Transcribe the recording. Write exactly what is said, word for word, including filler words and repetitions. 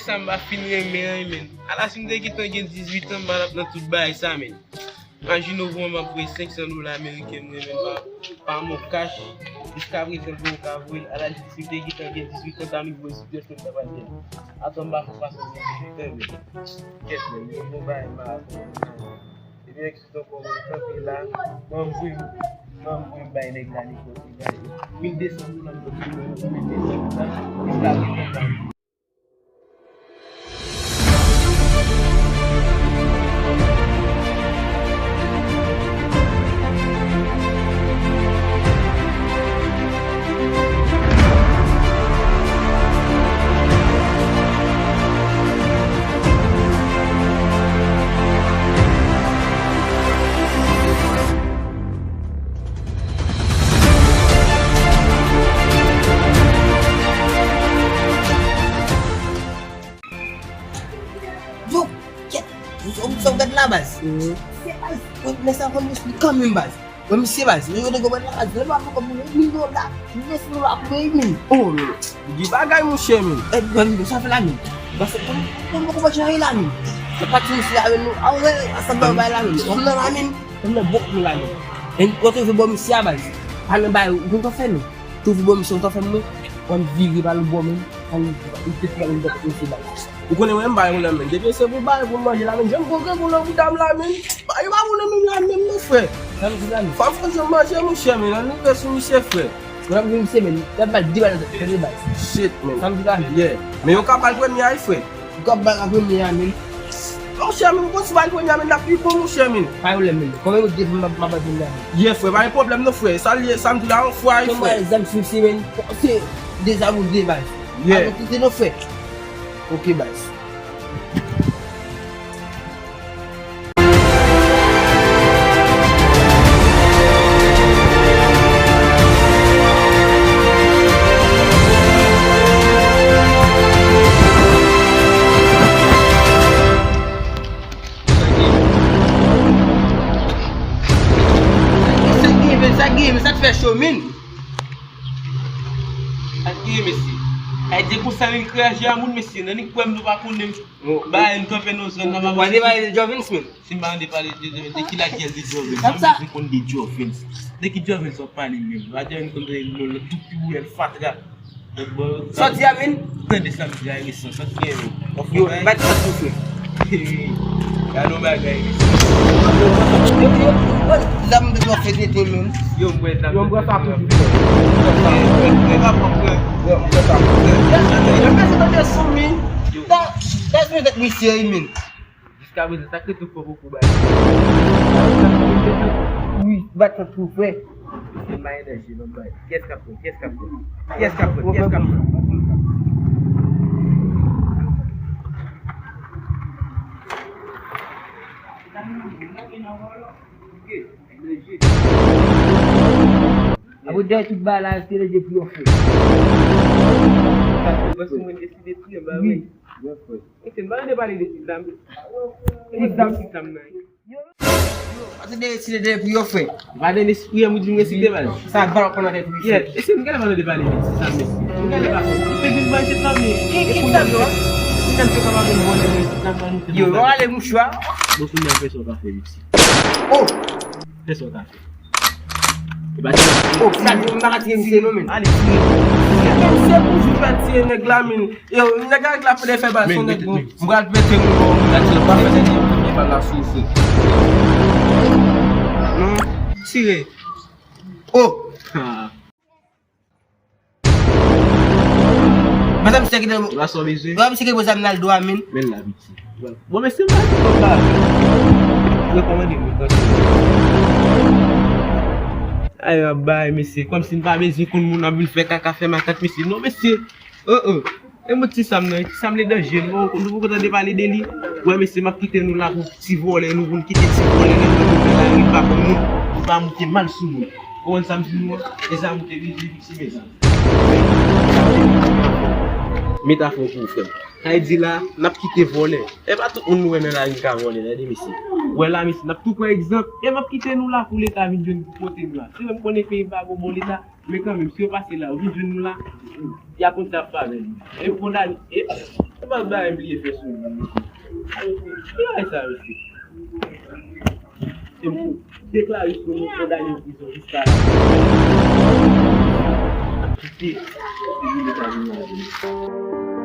Sa m pa fin renmen an, men. Ala si m te gentan gen dizuit an, m pa t ap nan tout bagay sa, men. Imajine w, m ap voye senk san dola ameriken, mwen menm pa, pa mon kach. Jiska prezan, pou yo ka voye l. Ala si m te gentan gen dizuit an, ta m voye sou tèt mwen, ta pral gen. Atann, m pa fè fason gen dizuit an, men. Kèt, men, yon bon bagay, m pa fè. Ebyen, eksplize ankò, mwen kanpe la, ban m voye, ban m voye bay nèg la nenpòt ki bay. Mil de san dola, m konn voye mil de san dola, jiska prezan, pa. Yo, kèt, ou, ou, ou gad la, baz. Mhm. Se baz, mwen, men sa konn esplike kanmenm, baz. Mwen, misye, baz, yo te konprann la, baz, lè nou ap konprann mil dola, mil dola pou peyi, men. Oh, non. Di bagay, monchè, men. E, mwen, sa fè la, men. Baz, se konn, konn, konn, konn, la, men. Se pa ti misye la, men, nou, a, wè, a, sa bay la, men. Ou nan la, men. Ou nan bon, nou la, men. E, ou te vle bò misye a, baz. Pa nan bay, ou konn fè, non. Tou vin bò misye, ou t ap fè mwen, w ap vire pa lòt bò menm, pa lòt bò, ou te fè yon dòt misye bay. Ou konnen mwen, m bay yon lè menm. Depi se pou bay pou manje la menm, janm gwo grangou nan bouda m la menm. Yo pa pou nan menm la menm non, frè. Sa m di la menm. Fò m fè yon manje, monchè, men, ann rive sou misye, frè. Mwen ap vin misye menm, l ap bay de bal nan tèt, de bal. Shit, men. Sa m di la menm. Yeah. Men yo ka bay premye a, frè. Ou ka bay la premye a, men. Monchè, men, ou konn si bay premye a, men, l ap pi bon, monchè, men. Pa gen pwoblèm, men. Kòman ou di m ap bay premye a, men? Yeah, frè, pa gen pwoblèm, non, frè. Sa l ye, sa m di la, yon fwa, frè. Kòman zam sou misye, men? Se de zam ou de baz. Yeah. Alò, kite non, frè. Ok, baz. Sa k genyen, men? Sa k genyen, men? Sa k fè cho, men? Sa k genyen, mesye? Ay, di konsa, li kraje a moun, mesye. Nan li kwè m, nou pa konnen. Ba, n kanpe nan zòn nan, m ap pale de Jovens, men. Si m pa tande pale de, de, de ki lakyèl de Jovens? M pa bezwen konn de Jovens. De ki Jovens w ap pale menm? Pa Jovens konn de, de, de tout pi wouyèl fatra. Sòti a, men. Tande sa m di a, resan, sòti gen, men. Yo, bat sa tou, frè. Gade yon bagay, resan. Yo, yo, yo, zam de bò fè tete, men. Yo, m wè zam de bò fè tete. Yo, m wè sa tou, frè. Yo, m wè sa tou, frè. Yo, m wè sa tou, frè. Yo, m wè sa tou, frè. Yo. Sa, sa se tèt misye, men. Jiska prezan, sa k ret ou fè poko bay. Wi, bat kont pou frè. Se pa enèji, non, bay. Kiyès k ap pran? Kiyès k ap pran? Kiyès k ap pran? Kiyès k ap pran? Apre dèyè tout bagay la, se enèji pou yo fè. Paske mwen deside priye, ba wi. Wi, frè. Mesye, m pa tande pale de ti zam. Ti zam, ti zam nan. Yo, yo, pa tande resite de pou yo fè. Pa tande resite, m di m resite, baz. Sa bal konn nan tèt misye. Yeah, mesye, m genlè pa tande pale de ti zam, mesye. M genlè pa konn. Li te vin bay ti zam, men. Ki, ki zam yo? Ki zam yo kapab vin vòlè, men ti zam nan nou te. Yo, ale mouchwa. Bon, kounye a, fè sa w ka fè, mesye. Oh! Fè sa w ka fè. E pa ti. Oh, sa di m pa ka tire misye non, men. Ale, tire. Menm se pou jou fè tire nèg la, men. Yo, nèg la, nèg la fè bal, se yon nèg bon. M pral pete moun bon, m pral tire, pa fè nèg yo premye bal la sou ou, frè. Non. Tire. Oh. Madanm, misye kite. E pa sa w bezwen. Yo, misye kite zam nan do a, men. Men la, piti. Bon, mesye, m pa di kòb la. Rekòmande mwen, tande. Ay, bay, mesye, kòmsi m pa bezwen konn moun ap vin fè kaka, fè makak, mesye. Non, mesye. Oh, oh. E mwen ti Sam nan, ti Sam li danje, nou, nou poko tande pale de li. Wè, mesye, m ap kite nou la pou ti vòlè, nou pou n kite ti vòlè, lè nou nan lari, pa konn moun, nou pa moute mal sou moun. Ou konn sa m di nou an? E sa moute vin, vin, vin, ti mesye. Metafò pou ou, frè m. Sa vle di la, n ap kite vòlè. E pa tout moun nou wè nan lari ka vòlè, tande, mesye. Wè la, mesye, n ap tou pran egzanp. E m ap kite nou la pou Leta vin jwenn pou pote nou la. Se mwen m konnen peyi m pa gon bon Leta. Men kanmenm, si yo pase la, yo vin jwenn nou la, y a konn sa y ap fè avè nou. E yo kondane, e, Kòman bagay m bliye fè sou li? Ki bagay sa, mesye? E m deklare sou nou kondane prizon jiska la. Kite, kite, kite, kite, kite,